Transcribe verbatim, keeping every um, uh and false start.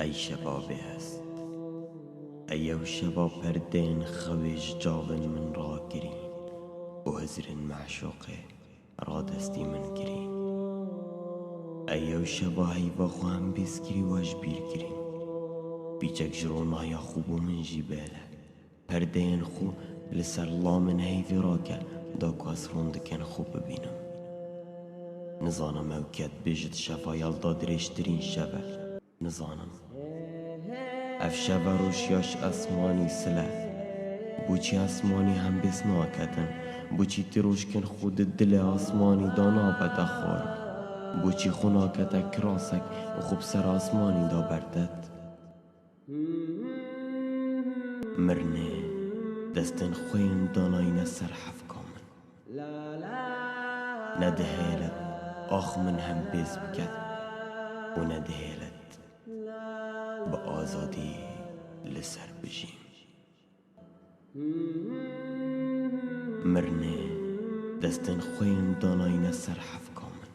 Ey şeva bêhest. Ey ew şeva perdeyên xewê ji çavên min rakirîn û hizrên meşûqê radestî min kirîn. Ey ew şeva heyva xwe hembêz kirî û ez ji bîr kirîm. Pîçek ji ronaya xwe bo min jî bêle. Perdeyên xwe li ser lamên heyvê rake, da ku ez rondikên xwe bibînim. Nizanim ew ket bêjit şeva ya li da dirêjtirîn şev e. Nizanim. Ev şeve roj ya ji esmanî sile. Boçî esmanî hembêz naketin? Boçî tîrojkên xwe di dilê asmanî da nabete xwar? Boçî xwe nakete kirasek û xwe bi ser asmanî da berdet? Mirnê, destên xwe yên danayîne ser hefka min. Nedihêlet ax min hembêz biket û nedihêlet bi azadî li ser bijîm. Mirnê, destên xwe yên danayîne ser hefka min.